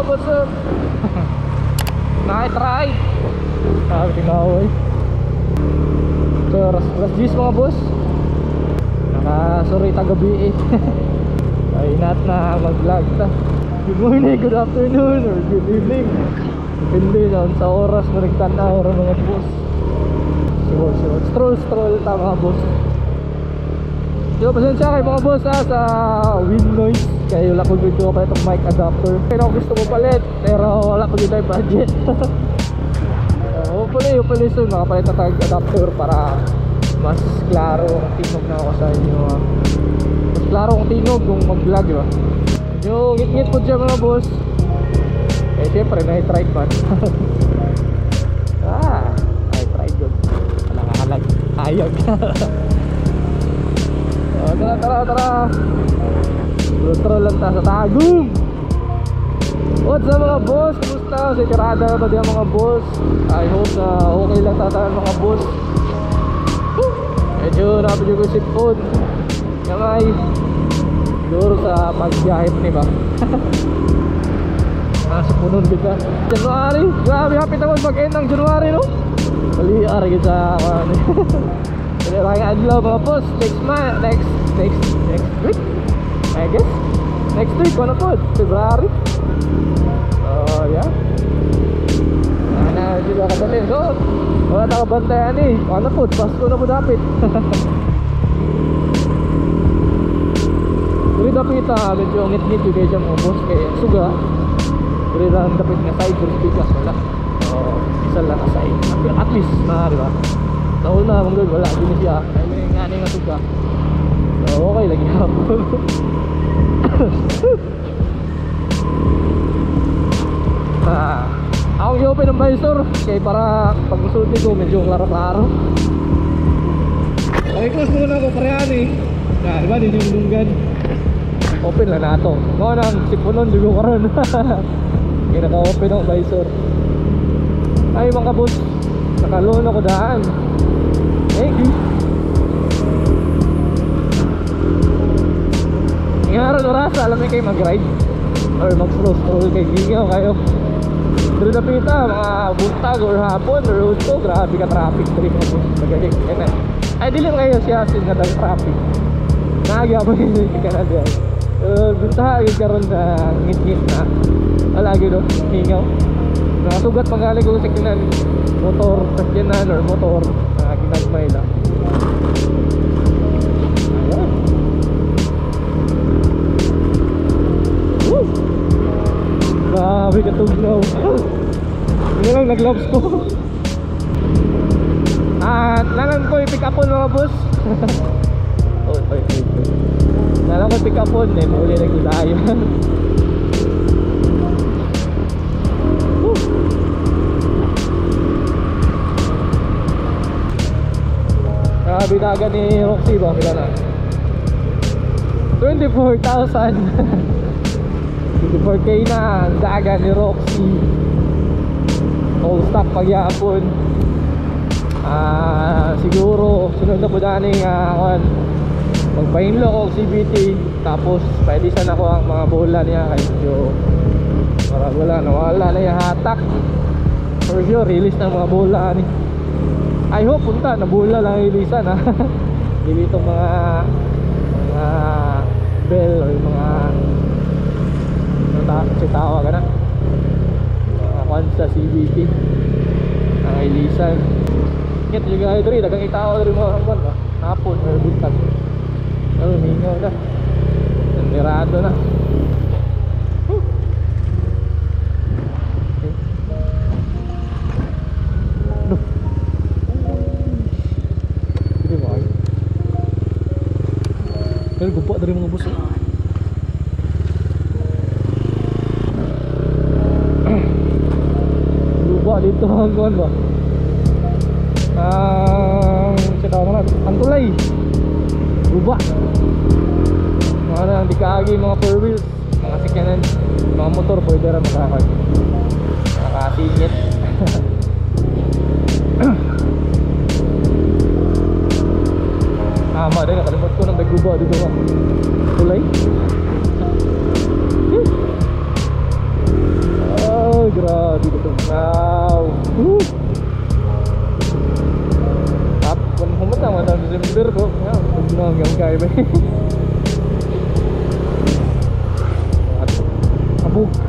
up, what's up? Night ride. Sabi tinaway. So, alas 10 mga boss. Nakasorry tagabi eh. Ay, not na mag-vlog ta. Good morning, good afternoon, or good evening. Depende na sa oras mo nagtanaw ra mga boss. Sure, sure. Stroll, stroll ta mga boss. So, pasensya kay mga boss ha, sa wind noise. Kaya wala ko dito pa itong mic adapter. Pero gusto ko palit, pero wala ko dito yung budget. Hopefully soon makapalit na tag adapter para mas klaro ang tingog na ako sa inyo. Mas klaro ang tingog kung mag-vlog, di ba? Medyo ngit-ngit po siya mga boss. Eh siyempre, night ride man. Night ride yun. Walang halag. Hayag. Oh, tara, tara, tara. Stroll lang ta sa Tagum. What's up mga boss? Kumusta? Sa tirada na ba diyan mga boss? I hope na okay lang tatahan mga boss. Medyo napidyo ko sipon. Kamay. Siguro sa pagbiyahe pa niba? Sipunon kita. January! Grabe, hapit naman mag-end ng January, no? Bali, ari kita sa Maraming adlaw mga boss. Next month, next week, I guess. Next week, ano po? February. So, yeah. Ano, hindi ba kadali? So, wala nakabantayan eh. Ano po? Pasko na po dapit. Dili dapit medyo ngit-ngit yung kaya mga boss. Kaya suga. Dili lang dapit nga side, pero speakers wala. So, isa lang na side. At least, na, di ba? Sa una, mong gawin, wala. Hindi siya. Kaya may nga nga suga. So, okay lagi hapon. Ako i-open ang visor kaya para pag musulti ko medyo klaro-klaro. Okay, close muna ako parehan eh. Na, diba, di yung dunggan. Open lang na ito. Ngayon ang sipunon, dugo ko ron. Kaya naka-open ang visor. Ay mga boss, nakaloon ako daan. Thank you. Ngayon oras, alam niyo kayo mag-ride or mag-stroll kay gingaw kayo. Dito dapita, mga buntag or hapon or udto, grabe ka traffic diri mga boss. Nagagay na. Ay dili man kayo siya sin nga traffic. Nagyapon ka na diyan. Buntaha gyud karon na ngit-ngit na. Wala gyud no, hingaw. Nakasugat panggali ko sa kinan motor, sakyanan or motor, ginagmay lang. Ayan. Woo! Grabe katugnaw. Hindi lang nag-gloves ko. At nalang ko i-pick upon mga boss. Oy, oy, oy. Nalang ko i-pick upon eh, muli nagdayo. Grabe daga ni Roxy ba? Pila na? 24,000. 24K na ang daga ni Roxy. All stock pagyapon. Siguro sunod na po daning magpahinlo ko CVT. Tapos pwede sana ko ang mga bola niya. Kahit medyo para wala, nawala na yung hatak. For sure, release ng mga bola ni. I hope punta na bola lang releasean ha. Dili itong mga bell or mga tawag ka na mga kwan sa CVT ang ilisan. Ngit juga kayo diri, dagang itao diri mga kwan ba? Hapon or buntag. Pero mingaw na. Nirado na. Okay. Duh. Hindi ba kayo? Pero gupa diri mga boss. Lupa dito ang kuwan ba? Ang sitaw na ang tulay. Guba. Mga na di kaagi mga four wheels, mga sakyanan, mga motor pwede ra makakag. Nakasingit. Tama din, nakalimot ko ng may guba dito ba? Tulay. Remember ko. Yeah, tugnaw yung kayo ba. Abog.